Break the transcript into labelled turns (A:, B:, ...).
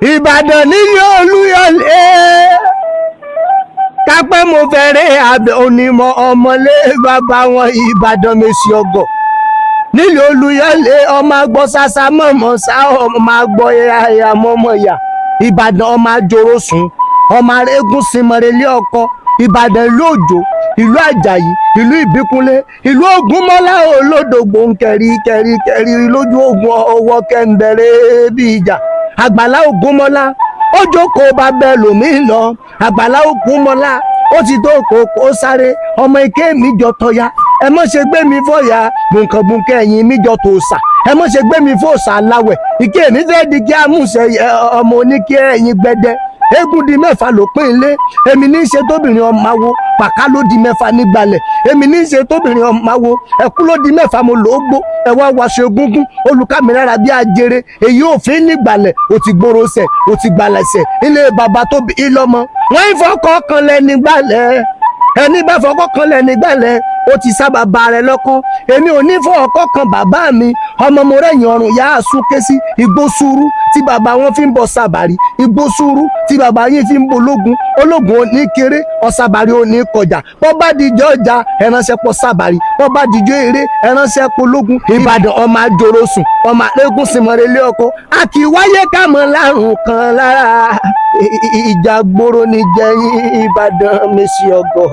A: Ìbàdàn nílé Olúyọ̀lé, kápẹ́ mo fẹ́rẹ́ abẹ onímọ̀ ọmọlé bàbá wọn. Ìbàdàn mèsì ọgọ̀ nílé Olúyọ̀lé, ọmọ àgbọ̀ sàṣà mọ̀mọ́ sá, ọmọ àgbọ̀ ẹ̀yà mọ̀mọ́ yà. Ìbàdàn, ọmọ àjòrò sùn, ọmọ arégún sinmọ̀rẹ́lẹ́ ọkọ. Ìbàdàn, ìlú Òjò, ìlú Àjàyí, ìlú Ìbíkúnlé, ìlú Ògúnmọ́lá olódògbò ń kẹrí kẹrí kẹrí lójú ogun, ọwọ́ kẹ́ńbẹ̀rẹ̀ bí ìjà. Àgbàlá Ògúnmọ́lá, ó jókòó bàbá ẹlòmíín lọ. Àgbàlá Ògúnmọ́lá, ó ti tó kókó sáré. Ọmọ ike mi jọ tọ́ya, ẹ mọ̀ ṣe gbé mi fọ̀yà gbùnkàngbùnkàn, ẹ̀yìn mi jọ tòòsà, ẹ mọ̀ ṣe gbé mi fòòsà aláwẹ̀. Ike mi fẹ́ di kí amúṣẹ ọmọ oníkí ẹ̀yìn gbẹdẹ. Eégún di 6 ló pín ilé. Èmi ní í ṣe tóbìnrin ọmọ awo pàká ló di 6 nígbàlẹ̀. Èmi ní í ṣe tóbìnrin ọmọ awo ẹ̀kú ló di 6. Mo lò ó gbó, ẹ wá waṣọ egúngún olùkàmìlára bí ajere. Èyí òfin nígbàlẹ̀, ò ti gbòòrò sẹ̀, ò ti gbàlẹ̀ sẹ̀ ilé bàbá tó bí ìlọ́mọ. Wọ́n ń fọkọ́ kan lẹ́ni gbàlẹ̀, ẹni bá fọkọ́ kan lẹ́ni gbàlẹ̀, ó ti sá bàbá rẹ̀ lọ́kọ́. Èmi ò ní fọ ọkọ́ kan bàbá mi. Ọmọ mo rẹ̀yìn ọrùn yá àsúnké sí igbó sùúrù tí bàbá wọn fi ń bọ sábàrí, igbó sùúrù tí bàbá yín fi ń bọ ológun. Ológun ò ní kéré, ọ̀sàbàrí ò ní kọjá. Bọ́ bá dijọ́ ọjà, ẹ̀ránṣẹ́ pọ̀ sábàrí. Bọ́ bá dijọ́ eré, ẹ̀ránṣẹ́ pọ̀ ológun. Ìbàdàn, ọmọ àjòrò sùn, ọmọ àrégún sinmọ̀rẹ́lẹ́ ọkọ. A kì í wáyé ká mọ̀ lárùn kan lára. Ìjà gbòòrò ní jẹ́yìn. Ìbàdàn mèsì ọgọ́.